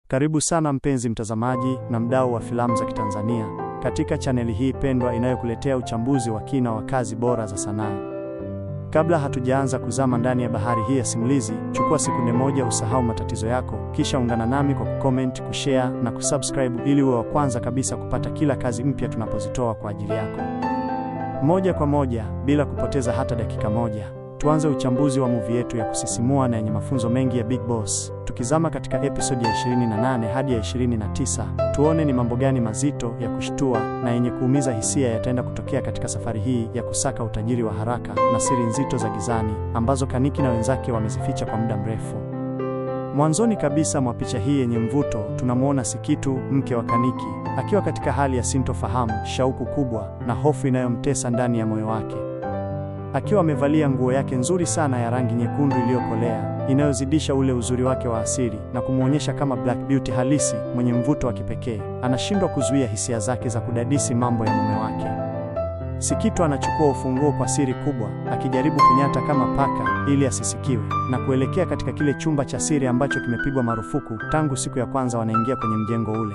Karibu sana mpenzi mtazamaji na mdau wa filamu za Kitanzania katika chaneli hii pendwa inayokuletea uchambuzi wa kina wa kazi bora za sanaa. Kabla hatujaanza kuzama ndani ya bahari hii ya simulizi, chukua sekunde moja usahau matatizo yako, kisha ungana nami kwa kucomment, kushare na kusubscribe ili uwe wa kwanza kabisa kupata kila kazi mpya tunapozitoa kwa ajili yako. Moja kwa moja, bila kupoteza hata dakika moja, tuanze uchambuzi wa movie yetu ya kusisimua na yenye mafunzo mengi ya Big Boss, tukizama katika episode ya 28 hadi ya 29, tuone ni mambo gani mazito ya kushtua na yenye kuumiza hisia yataenda kutokea katika safari hii ya kusaka utajiri wa haraka na siri nzito za gizani ambazo Kaniki na wenzake wamezificha kwa muda mrefu. Mwanzoni kabisa mwa picha hii yenye mvuto, tunamwona Sikitu, mke wa Kaniki, akiwa katika hali ya sintofahamu, shauku kubwa na hofu inayomtesa ndani ya moyo wake. Akiwa amevalia nguo yake nzuri sana ya rangi nyekundu iliyokolea, inayozidisha ule uzuri wake wa asili na kumwonyesha kama Black Beauty halisi mwenye mvuto wa kipekee, anashindwa kuzuia hisia zake za kudadisi mambo ya mume wake. Sikitu anachukua ufunguo kwa siri kubwa, akijaribu kunyata kama paka ili asisikiwe na kuelekea katika kile chumba cha siri ambacho kimepigwa marufuku tangu siku ya kwanza wanaingia kwenye mjengo ule.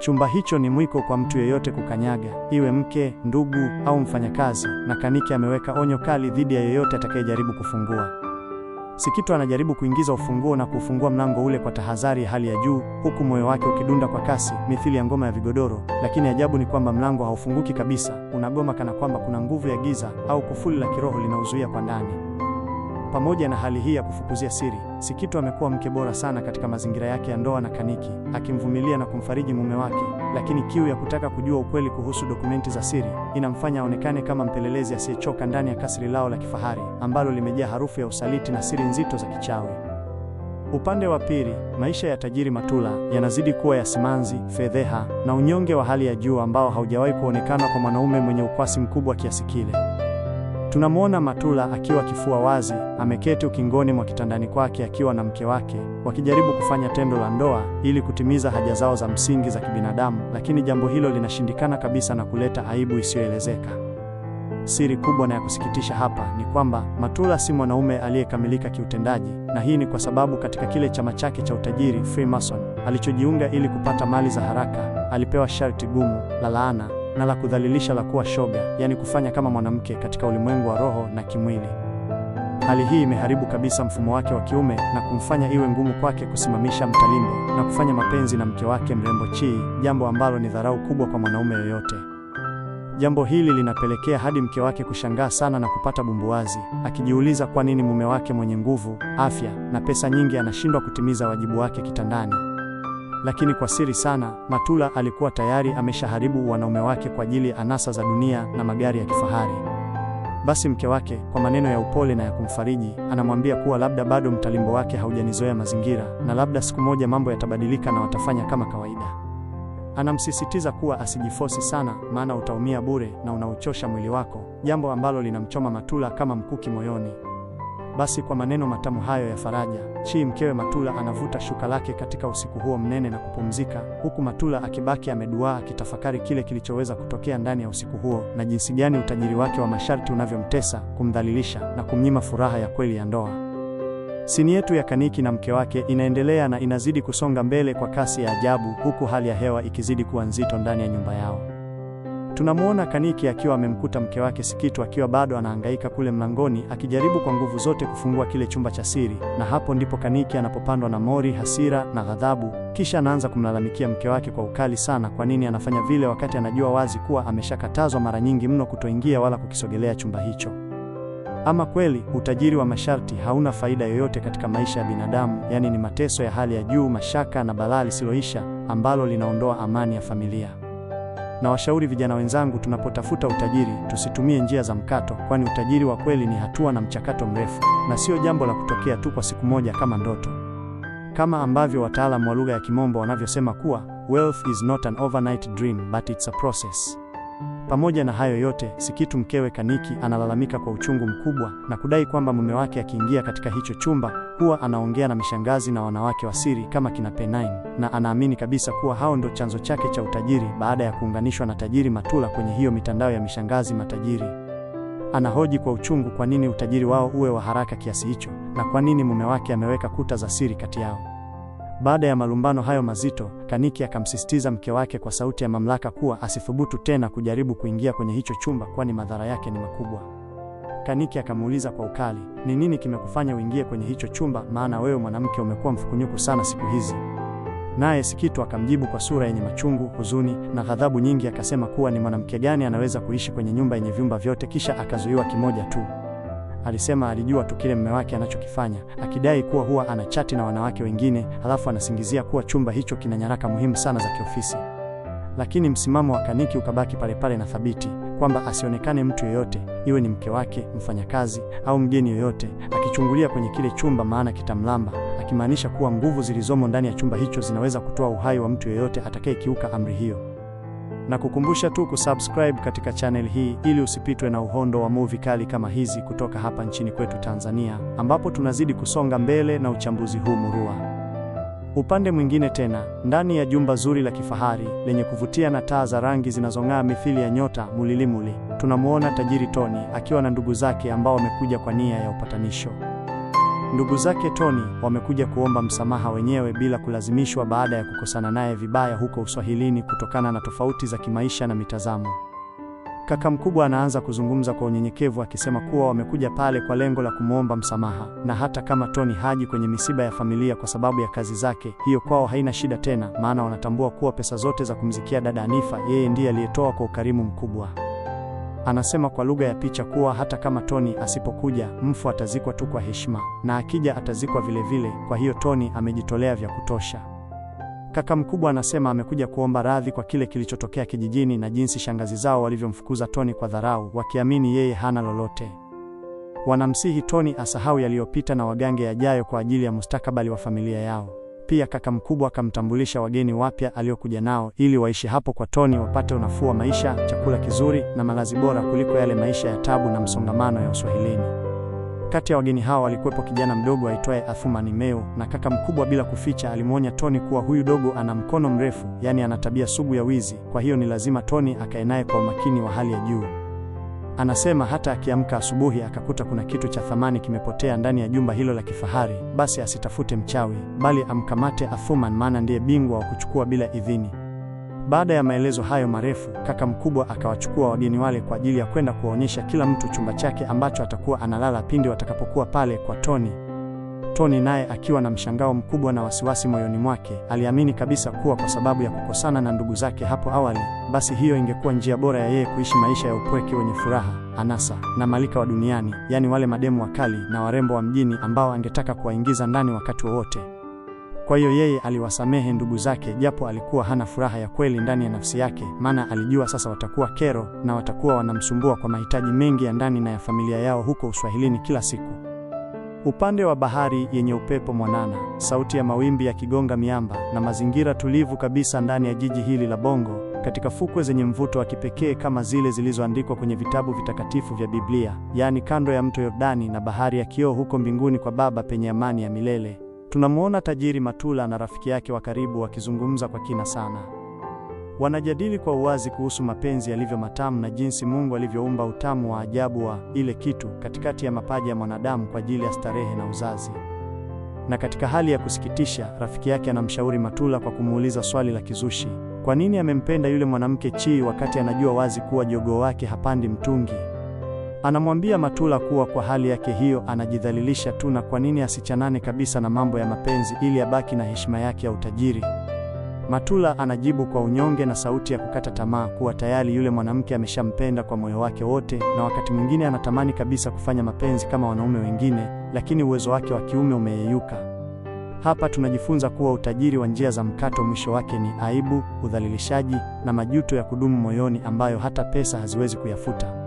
Chumba hicho ni mwiko kwa mtu yeyote kukanyaga, iwe mke, ndugu au mfanyakazi, na Kaniki ameweka onyo kali dhidi ya yeyote atakayejaribu kufungua. Sikitu anajaribu kuingiza ufunguo na kufungua mlango ule kwa tahadhari ya hali ya juu, huku moyo wake ukidunda kwa kasi mithili ya ngoma ya vigodoro, lakini ajabu ni kwamba mlango haufunguki kabisa, unagoma kana kwamba kuna nguvu ya giza au kufuli la kiroho linauzuia kwa ndani. Pamoja na hali hii ya kufukuzia siri, Sikitu amekuwa mke bora sana katika mazingira yake ya ndoa na Kaniki, akimvumilia na kumfariji mume wake, lakini kiu ya kutaka kujua ukweli kuhusu dokumenti za siri inamfanya aonekane kama mpelelezi asiyechoka ndani ya kasri lao la kifahari ambalo limejaa harufu ya usaliti na siri nzito za kichawi. Upande wa pili, maisha ya tajiri Matula yanazidi kuwa ya simanzi, fedheha na unyonge wa hali ya juu ambao haujawahi kuonekana kwa mwanaume mwenye ukwasi mkubwa kiasi kile. Tunamwona Matula akiwa kifua wazi, ameketi ukingoni mwa kitandani kwake akiwa na mke wake, wakijaribu kufanya tendo la ndoa ili kutimiza haja zao za msingi za kibinadamu, lakini jambo hilo linashindikana kabisa na kuleta aibu isiyoelezeka. Siri kubwa na ya kusikitisha hapa ni kwamba Matula si mwanaume aliyekamilika kiutendaji, na hii ni kwa sababu katika kile chama chake cha utajiri Freemason alichojiunga ili kupata mali za haraka, alipewa sharti gumu la laana na la kudhalilisha la kuwa shoga, yani kufanya kama mwanamke katika ulimwengu wa roho na kimwili. Hali hii imeharibu kabisa mfumo wake wa kiume na kumfanya iwe ngumu kwake kusimamisha mtalimbo na kufanya mapenzi na mke wake mrembo Chi, jambo ambalo ni dharau kubwa kwa mwanaume yoyote. Jambo hili linapelekea hadi mke wake kushangaa sana na kupata bumbuazi, akijiuliza kwa nini mume wake mwenye nguvu, afya na pesa nyingi anashindwa kutimiza wajibu wake kitandani. Lakini kwa siri sana, Matula alikuwa tayari ameshaharibu wanaume wake kwa ajili ya anasa za dunia na magari ya kifahari. Basi mke wake, kwa maneno ya upole na ya kumfariji, anamwambia kuwa labda bado mtalimbo wake haujanizoea mazingira na labda siku moja mambo yatabadilika na watafanya kama kawaida. Anamsisitiza kuwa asijifosi sana, maana utaumia bure na unauchosha mwili wako, jambo ambalo linamchoma Matula kama mkuki moyoni. Basi kwa maneno matamu hayo ya faraja, Chi mkewe Matula anavuta shuka lake katika usiku huo mnene na kupumzika, huku Matula akibaki ameduaa akitafakari kile kilichoweza kutokea ndani ya usiku huo na jinsi gani utajiri wake wa masharti unavyomtesa, kumdhalilisha na kumnyima furaha ya kweli ya ndoa. Sini yetu ya Kaniki na mke wake inaendelea na inazidi kusonga mbele kwa kasi ya ajabu, huku hali ya hewa ikizidi kuwa nzito ndani ya nyumba yao. Tunamwona Kaniki akiwa amemkuta mke wake Sikitu akiwa bado anahangaika kule mlangoni akijaribu kwa nguvu zote kufungua kile chumba cha siri, na hapo ndipo Kaniki anapopandwa na mori, hasira na ghadhabu, kisha anaanza kumlalamikia mke wake kwa ukali sana kwa nini anafanya vile wakati anajua wazi kuwa ameshakatazwa mara nyingi mno kutoingia wala kukisogelea chumba hicho. Ama kweli utajiri wa masharti hauna faida yoyote katika maisha ya binadamu, yaani ni mateso ya hali ya juu, mashaka na balaa lisiloisha ambalo linaondoa amani ya familia. Na washauri vijana wenzangu, tunapotafuta utajiri tusitumie njia za mkato, kwani utajiri wa kweli ni hatua na mchakato mrefu na sio jambo la kutokea tu kwa siku moja kama ndoto. Kama ambavyo wataalamu wa lugha ya Kimombo wanavyosema kuwa wealth is not an overnight dream but it's a process. Pamoja na hayo yote, Sikitu mkewe Kaniki analalamika kwa uchungu mkubwa na kudai kwamba mume wake akiingia katika hicho chumba huwa anaongea na mishangazi na wanawake wa siri kama kina P9, na anaamini kabisa kuwa hao ndo chanzo chake cha utajiri baada ya kuunganishwa na tajiri Matula kwenye hiyo mitandao ya mishangazi matajiri. Anahoji kwa uchungu kwa nini utajiri wao uwe wa haraka kiasi hicho na kwa nini mume wake ameweka kuta za siri kati yao. Baada ya malumbano hayo mazito, Kaniki akamsisitiza mke wake kwa sauti ya mamlaka kuwa asithubutu tena kujaribu kuingia kwenye hicho chumba, kwani madhara yake ni makubwa. Kaniki akamuuliza kwa ukali, ni nini kimekufanya uingie kwenye hicho chumba? Maana wewe mwanamke umekuwa mfukunyuku sana siku hizi. Naye Sikitu akamjibu kwa sura yenye machungu, huzuni na ghadhabu nyingi, akasema kuwa ni mwanamke gani anaweza kuishi kwenye nyumba yenye vyumba vyote kisha akazuiwa kimoja tu. Alisema alijua tu kile mume wake anachokifanya, akidai kuwa huwa anachati na wanawake wengine, halafu anasingizia kuwa chumba hicho kina nyaraka muhimu sana za kiofisi. Lakini msimamo wa Kaniki ukabaki palepale na thabiti, kwamba asionekane mtu yoyote, iwe ni mke wake, mfanyakazi au mgeni yoyote, akichungulia kwenye kile chumba, maana kitamlamba, akimaanisha kuwa nguvu zilizomo ndani ya chumba hicho zinaweza kutoa uhai wa mtu yoyote atakayekiuka amri hiyo. Na kukumbusha tu kusubscribe katika channel hii ili usipitwe na uhondo wa movie kali kama hizi kutoka hapa nchini kwetu Tanzania, ambapo tunazidi kusonga mbele na uchambuzi huu murua. Upande mwingine tena, ndani ya jumba zuri la kifahari lenye kuvutia na taa za rangi zinazong'aa mithili ya nyota mulilimuli, tunamuona tajiri Tony akiwa na ndugu zake ambao wamekuja kwa nia ya upatanisho. Ndugu zake Tony wamekuja kuomba msamaha wenyewe bila kulazimishwa baada ya kukosana naye vibaya huko Uswahilini kutokana na tofauti za kimaisha na mitazamo. Kaka mkubwa anaanza kuzungumza kwa unyenyekevu akisema kuwa wamekuja pale kwa lengo la kumwomba msamaha, na hata kama Tony haji kwenye misiba ya familia kwa sababu ya kazi zake, hiyo kwao haina shida tena, maana wanatambua kuwa pesa zote za kumzikia dada Anifa yeye ndiye aliyetoa kwa ukarimu mkubwa. Anasema kwa lugha ya picha kuwa hata kama Tony asipokuja, mfu atazikwa tu kwa heshima, na akija atazikwa vilevile. Kwa hiyo Tony amejitolea vya kutosha. Kaka mkubwa anasema amekuja kuomba radhi kwa kile kilichotokea kijijini na jinsi shangazi zao walivyomfukuza Tony kwa dharau, wakiamini yeye hana lolote. Wanamsihi Tony asahau yaliyopita na wagange yajayo kwa ajili ya mustakabali wa familia yao. Pia kaka mkubwa akamtambulisha wageni wapya aliokuja nao ili waishi hapo kwa Tony, wapate unafuu wa maisha, chakula kizuri na malazi bora kuliko yale maisha ya tabu na msongamano ya Uswahilini. Kati ya wageni hao alikuwepo kijana mdogo aitwaye Athumani Meo, na kaka mkubwa bila kuficha alimwonya Tony kuwa huyu dogo ana mkono mrefu, yaani ana tabia sugu ya wizi, kwa hiyo ni lazima Tony akae naye kwa umakini wa hali ya juu. Anasema hata akiamka asubuhi akakuta kuna kitu cha thamani kimepotea ndani ya jumba hilo la kifahari, basi asitafute mchawi, bali amkamate Athuman, maana ndiye bingwa wa kuchukua bila idhini. Baada ya maelezo hayo marefu, kaka mkubwa akawachukua wageni wale kwa ajili ya kwenda kuwaonyesha kila mtu chumba chake ambacho atakuwa analala pindi watakapokuwa pale kwa Tony. Tony naye akiwa na mshangao mkubwa na wasiwasi moyoni mwake, aliamini kabisa kuwa kwa sababu ya kukosana na ndugu zake hapo awali, basi hiyo ingekuwa njia bora ya yeye kuishi maisha ya upweke wenye furaha, anasa na malika wa duniani, yaani wale mademu wakali na warembo wa mjini ambao angetaka kuwaingiza ndani wakati wowote. Kwa hiyo yeye aliwasamehe ndugu zake, japo alikuwa hana furaha ya kweli ndani ya nafsi yake, maana alijua sasa watakuwa kero na watakuwa wanamsumbua kwa mahitaji mengi ya ndani na ya familia yao huko Uswahilini kila siku. Upande wa bahari yenye upepo mwanana, sauti ya mawimbi yakigonga miamba na mazingira tulivu kabisa ndani ya jiji hili la Bongo, katika fukwe zenye mvuto wa kipekee kama zile zilizoandikwa kwenye vitabu vitakatifu vya Biblia, yaani kando ya mto Yordani na bahari ya kioo huko mbinguni kwa Baba penye amani ya milele. Tunamuona tajiri Matula na rafiki yake wa karibu wakizungumza kwa kina sana. Wanajadili kwa uwazi kuhusu mapenzi yalivyo matamu na jinsi Mungu alivyoumba utamu wa ajabu wa ile kitu katikati ya mapaja ya mwanadamu kwa ajili ya starehe na uzazi. Na katika hali ya kusikitisha, rafiki yake anamshauri Matula kwa kumuuliza swali la kizushi: kwa nini amempenda yule mwanamke Chi wakati anajua wazi kuwa jogoo wake hapandi mtungi? Anamwambia Matula kuwa kwa hali yake hiyo anajidhalilisha tu, na kwa nini asichanane kabisa na mambo ya mapenzi ili abaki na heshima yake ya utajiri. Matula anajibu kwa unyonge na sauti ya kukata tamaa kuwa tayari yule mwanamke ameshampenda kwa moyo wake wote, na wakati mwingine anatamani kabisa kufanya mapenzi kama wanaume wengine, lakini uwezo wake wa kiume umeyeyuka. Hapa tunajifunza kuwa utajiri wa njia za mkato mwisho wake ni aibu, udhalilishaji na majuto ya kudumu moyoni ambayo hata pesa haziwezi kuyafuta.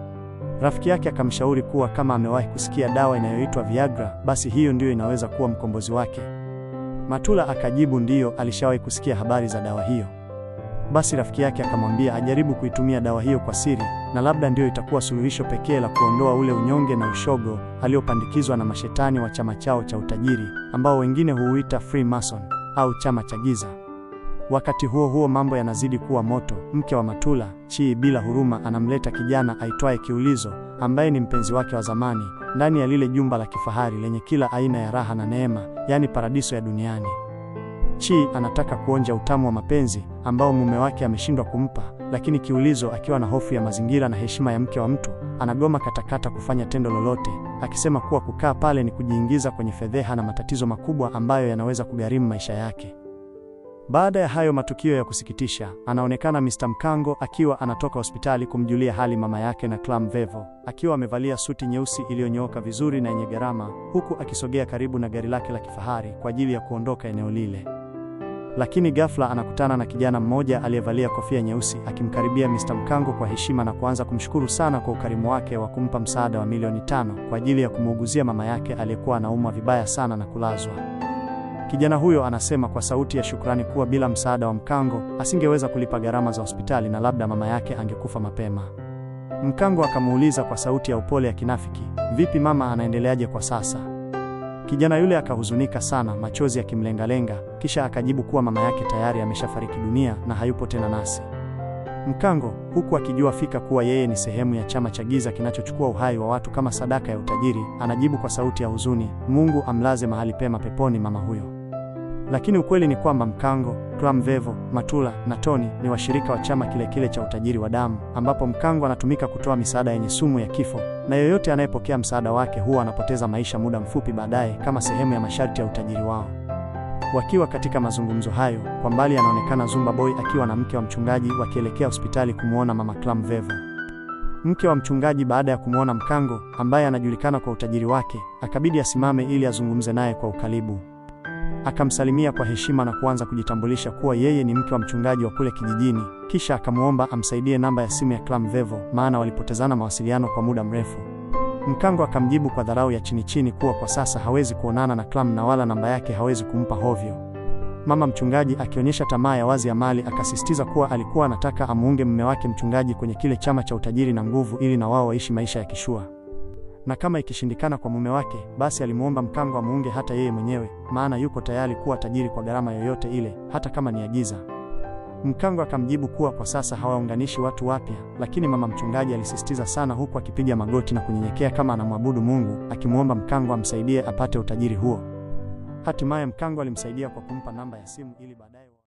Rafiki yake akamshauri kuwa kama amewahi kusikia dawa inayoitwa Viagra, basi hiyo ndiyo inaweza kuwa mkombozi wake. Matula akajibu ndiyo, alishawahi kusikia habari za dawa hiyo. Basi rafiki yake akamwambia ajaribu kuitumia dawa hiyo kwa siri, na labda ndiyo itakuwa suluhisho pekee la kuondoa ule unyonge na ushogo aliopandikizwa na mashetani wa chama chao cha utajiri, ambao wengine huuita Freemason au chama cha giza. Wakati huo huo, mambo yanazidi kuwa moto. Mke wa Matula, Chi, bila huruma anamleta kijana aitwaye Kiulizo, ambaye ni mpenzi wake wa zamani, ndani ya lile jumba la kifahari lenye kila aina ya raha na neema, yaani paradiso ya duniani. Chi anataka kuonja utamu wa mapenzi ambao mume wake ameshindwa kumpa, lakini Kiulizo akiwa na hofu ya mazingira na heshima ya mke wa mtu, anagoma katakata kufanya tendo lolote, akisema kuwa kukaa pale ni kujiingiza kwenye fedheha na matatizo makubwa ambayo yanaweza kugharimu maisha yake. Baada ya hayo matukio ya kusikitisha, anaonekana Mr. Mkango akiwa anatoka hospitali kumjulia hali mama yake na Clam Vevo, akiwa amevalia suti nyeusi iliyonyooka vizuri na yenye gharama, huku akisogea karibu na gari lake la kifahari kwa ajili ya kuondoka eneo lile. Lakini ghafla anakutana na kijana mmoja aliyevalia kofia nyeusi akimkaribia Mr. Mkango kwa heshima na kuanza kumshukuru sana kwa ukarimu wake wa kumpa msaada wa milioni 5 kwa ajili ya kumuuguzia mama yake aliyekuwa anaumwa vibaya sana na kulazwa. Kijana huyo anasema kwa sauti ya shukrani kuwa bila msaada wa Mkango asingeweza kulipa gharama za hospitali na labda mama yake angekufa mapema. Mkango akamuuliza kwa sauti ya upole ya kinafiki, "Vipi mama anaendeleaje kwa sasa?" Kijana yule akahuzunika sana, machozi yakimlengalenga, kisha akajibu kuwa mama yake tayari ameshafariki dunia na hayupo tena nasi. Mkango, huku akijua fika kuwa yeye ni sehemu ya chama cha giza kinachochukua uhai wa watu kama sadaka ya utajiri, anajibu kwa sauti ya huzuni, "Mungu amlaze mahali pema peponi mama huyo." Lakini ukweli ni kwamba Mkango, Clam Vevo, Matula na Tony ni washirika wa chama kile kile cha utajiri wa damu, ambapo Mkango anatumika kutoa misaada yenye sumu ya kifo, na yoyote anayepokea msaada wake huwa anapoteza maisha muda mfupi baadaye kama sehemu ya masharti ya utajiri wao. Wakiwa katika mazungumzo hayo, kwa mbali anaonekana Zumba Boy akiwa na mke wa mchungaji wakielekea hospitali kumuona mama Clam Vevo. Mke wa mchungaji baada ya kumuona Mkango ambaye anajulikana kwa utajiri wake, akabidi asimame ili azungumze naye kwa ukaribu. Akamsalimia kwa heshima na kuanza kujitambulisha kuwa yeye ni mke wa mchungaji wa kule kijijini, kisha akamuomba amsaidie namba ya simu ya Clam Vevo maana walipotezana mawasiliano kwa muda mrefu. Mkango akamjibu kwa dharau ya chini chini kuwa kwa sasa hawezi kuonana na Clam na wala namba yake hawezi kumpa hovyo. Mama mchungaji akionyesha tamaa ya wazi ya mali akasisitiza kuwa alikuwa anataka amuunge mume wake mchungaji kwenye kile chama cha utajiri na nguvu ili na wao waishi maisha ya kishua. Na kama ikishindikana kwa mume wake, basi alimuomba Mkango amuunge hata yeye mwenyewe, maana yuko tayari kuwa tajiri kwa gharama yoyote ile, hata kama ni ya giza. Mkango akamjibu kuwa kwa sasa hawaunganishi watu wapya, lakini mama mchungaji alisisitiza sana huku akipiga magoti na kunyenyekea kama anamwabudu Mungu, akimuomba Mkango amsaidie apate utajiri huo. Hatimaye Mkango alimsaidia kwa kumpa namba ya simu ili baadaye